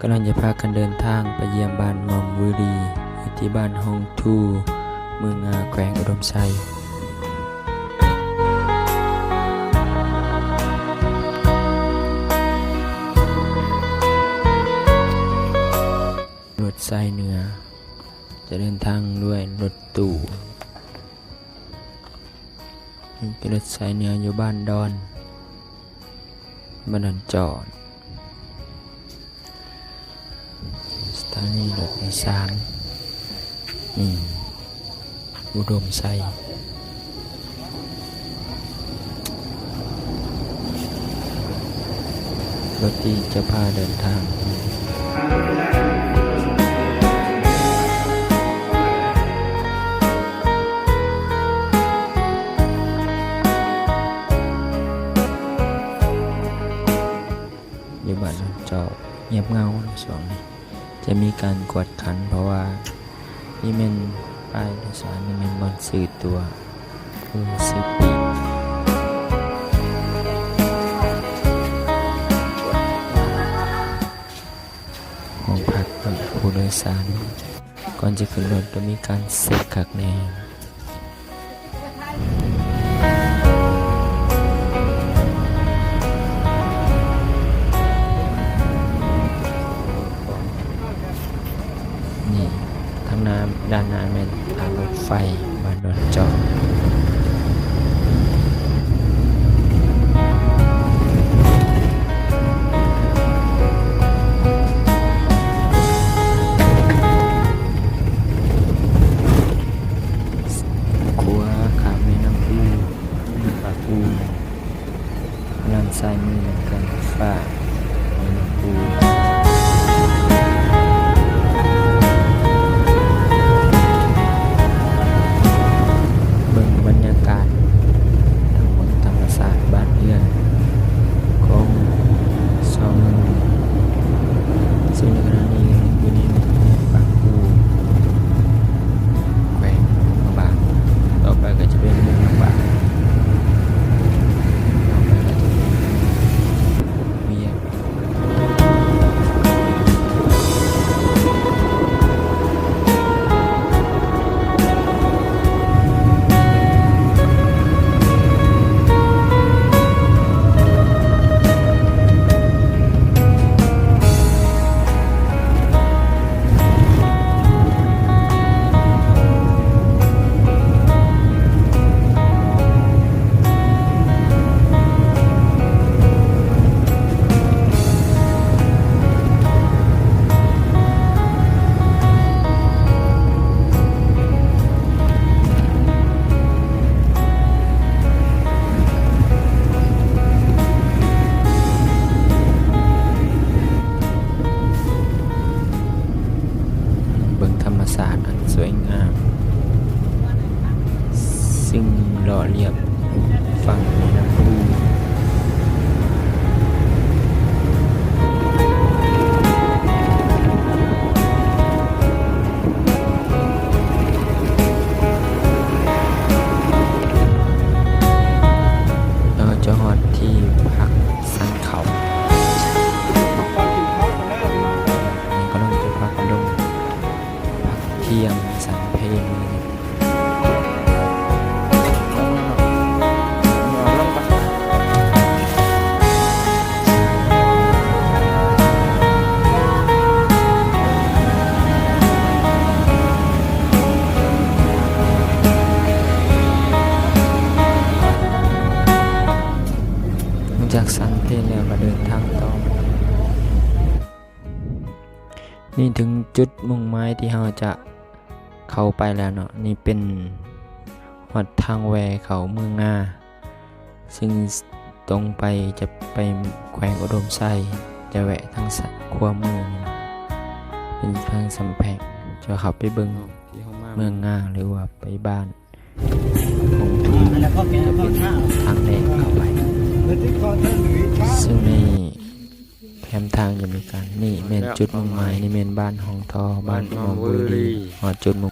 ກຳລັງຈະພາກັນເດີນທາງໄປຢ້ຽມບ້ານມອມວືລີ ຢູ່ທີ່ບ້ານຮ່ອງທູ ເມືອງງາ ແຂວງອຸດົມໄຊ. ລົດສາຍເໜືອຈະເດີນທາງດ້ວຍລົດຕູ້. ນີ້ຄືລົດສາຍເໜືອຢູ່ບ້ານດອນ, ບ້ານດອນຈອດ, ສະຖານີລົດໂດຍສານ ນີ້ ອຸດົມໄຊ. ລົດທີ່ຈະພາເດີນທາງ ຢູ່ບ້ານດອນຈອດ ງຽບເຫງົາເນາະຊ່ວງນີ້. ຈະມີການກວດຂັນ ເພາະວ່ານີ້ແມ່ນປ້າຍໂດຍສານ, ນີ້ແມ່ນບ່ອນຊື້ຕົ໋ວ ຄືຊື້ປີ້. ຫ້ອງພັກຜູ້ໂດຍສານ ກ່ອນຈະຂຶ້ນລົດຕ້ອງມີການເຊັກຄັກແນ່. ນີ້ ທາງໜ້າ ດ້ານໜ້າແມ່ນທາງລົດໄຟບ້ານດອນຈອດ. ຂົວຂ້າມແມ່ນ້ຳອູ ປາກອູ, ດ້ານຊ້າຍມືແມ່ນເຂື່ອນໄຟຟ້າແມ່ນ້ຳອູ. ເບິ່ງບັນຍາກາດ ທັງໝົດທຳມະຊາດບ້ານເຮືອນຂອງຊາວເມືອງ, ຊຶ່ງໃນຂະນະນີ້ຢູ່ໃນເມືອງປາກອູ ແຂວງຫຼວງພະບາງ, ຕໍ່ໄປກໍຈະເປັນເມືອງລຳປາງ, ຕໍ່ໄປກໍຈະເປັນວຽງ. ເບິ່ງທຳມະຊາດອັນສວຍງາມ ຊຶ່ງເລາະລຽບຝັ່ງແມ່ນ້ຳອູ. ເຮົາຈະຮອດທີ່ພັກສັນເຂົ້າ ກຳລັງຈະພາກັນລົງພັກທ່ຽງສັນເພນ. ຫຼັງຈາກສັນເພນແລ້ວກໍເດີນທາງຕໍ່. ນີ້ເຖິງຈຸດມຸ່ງໝາຍທີ່ເຮົາຈະເຂົ້າໄປແລ້ວເນາະ. ນີ້ເປັນຮອດທາງແວ່ເຂົ້າເມືອງງາ, ຊຶ່ງຕົງໄປຈະໄປແຂວງອຸດົມໄຊ, ຈະແວະທາງຂວາມືນີ້ເນາະ ເປັນທາງສຳແພງ ຈະເຂົ້າໄປເບິ່ງເມືອງງາ ຫຼືວ່າໄປບ້ານ ຂອງທີ່ຈະເປັນທາງແດງເຂົ້າໄປ, ຊຶ່ງໃນແຄມທາງຈະມີການ, ນີ້ແມ່ນຈຸດມຸ່ງໝາຍ, ນີ້ແມ່ນບ້ານຮ່ອງທໍ່, ບ້ານມອມບູລີ, ຮອດຈຸດມຸ່ງ